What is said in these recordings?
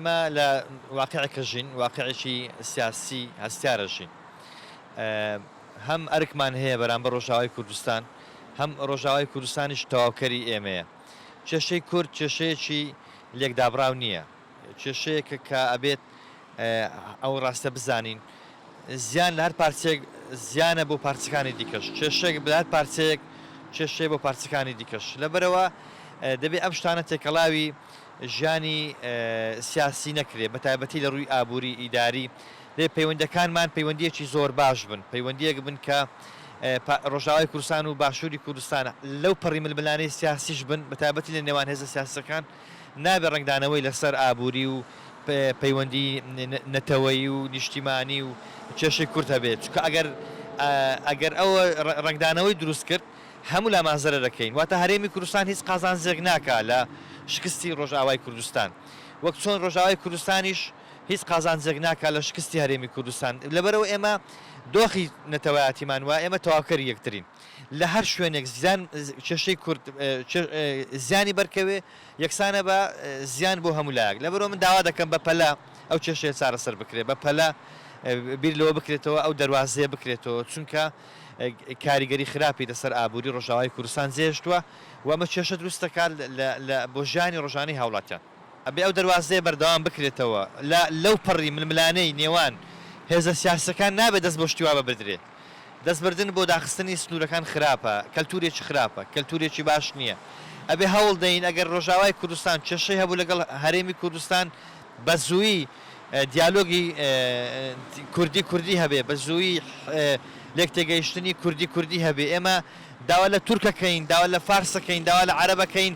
ئێمە لە واقیعێکە ژین، واقیعێکی سیاسی هەستیارە ژین. هەم ئەرکمان هەیە بەرامبەر ڕۆژاوای کوردستان، هەم ڕۆژاوای کوردستانیش تەواوکەری ئێمەیە. کێشەی کورد کێشەیەکی لێکدابڕاو نییە. کێشەیەکە کە ئەبێت ئەو ڕاستە بزانین زیان لە هەر پارچەیەک زیانە بۆ پارچەکانی دیکەش، کێشەیەک لە هەر پارچەیەک کێشەیە بۆ پارچەکانی دیکەش. لەبەرئەوە دەبێت ئەم شتانە تێکەڵاوی ژیانی سیاسی نەکرێت، بەتایبەتی لە ڕووی ئابووری، ئیداری، دەبێت پەیوەندییەکانمان پەیوەندییەکی زۆر باش بن، پەیوەندییەک بن کە ڕۆژاوای کوردستان و باشووری کوردستان لەو پەڕی ململانێی سیاسیش بن، بەتایبەتی لە نێوان هێزە سیاسییەکان، نابێت ڕەنگدانەوەی لەسەر ئابووری و پەیوەندی نەتەوەیی و نیشتیمانی و کێشەی کورد هەبێت، چونکە ئەگەر ئەگەر ئەوە ڕەنگدانەوەی دروست کرد هەموو لامان زەرەر ئەکەین، واتە هەرێمی کوردستان هیچ قازانجێک ناکا لە شکستی ڕۆژئاوای کوردستان، وەک چۆن ڕۆژئاوای کوردستانیش هیچ قازانجێک ناکا لە شکستی هەرێمی کوردستان، لەبەرئەوە ئێمە دۆخی نەتەوایەتیمان وایە ئێمە تەواوکەری یەکترین. لە هەر شوێنێک زیان کێشەی کورد زیانی بەرکەوێ یەکسانە بە زیان بۆ هەموو لایەک لەبەرئەوە من داوا دەکەم بە پەلە ئەو کێشەیە چارەسەر بکرێت بە پەلە بیر لەوە بکرێتەوە ئەو دەروازەیە بکرێتەوە چونکە کاریگەری خراپی لەسەر ئابووری ڕۆژاوای کوردستان جێهێشتووە و ئەمە کێشە دروست دەکات بۆ ژیانی ڕۆژانەی هاوڵاتیان. ئەبێ ئەو دەروازەیە بەردەوام بکرێتەوە، لە لەو پەڕی ململانێی نێوان هێزە سیاسیەکان نابێ دەست بۆ شتی وا ببردرێ. دەست بردن بۆ داخستنی سنوورەکان خراپە، کەلتوورێکی خراپە، کەلتوورێکی باش نییە. ئەبێ هەوڵ دەین ئەگەر ڕۆژاوای کوردستان کێشەی هەبوو لەگەڵ هەرێمی کوردستان بە زوویی دیالۆگی کوردی کوردی هەبێ، بە زوویی لێکتێگەیشتنی کوردی کوردی هەبێ. ئێمە داوا لە تورک ئەکەین، داوا لە فارس ئەکەین، داوا لە عەرەب ئەکەین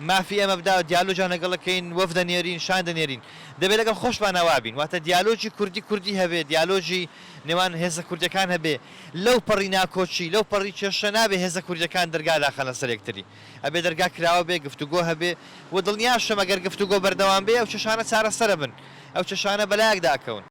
مافی ئێمە بدا، دیالۆگیان لەگەڵ ئەکەین، وەفد ئەنێرین، شاند ئەنێرین. دەبێ لەگەڵ خۆشمانا وا بین. واتە دیالۆگی کوردی کوردی هەبێ، دیالۆگی نێوان هێزە کوردیەکان هەبێ. لەو پەڕی ناکۆکی، لەو پەڕی کێشە نابێ هێزە کوردیەکان دەرگا داخەنە سەر یەکتری. ئەبێ دەرگا کراوە بێ، گفتوگۆ هەبێ و دڵنیاشم ئەگەر گفتوگۆ بەردەوام بێ ئەو کێشانە چارەسەر ئەبن، ئەو کێشانە بەلایەکدا ئەکەون.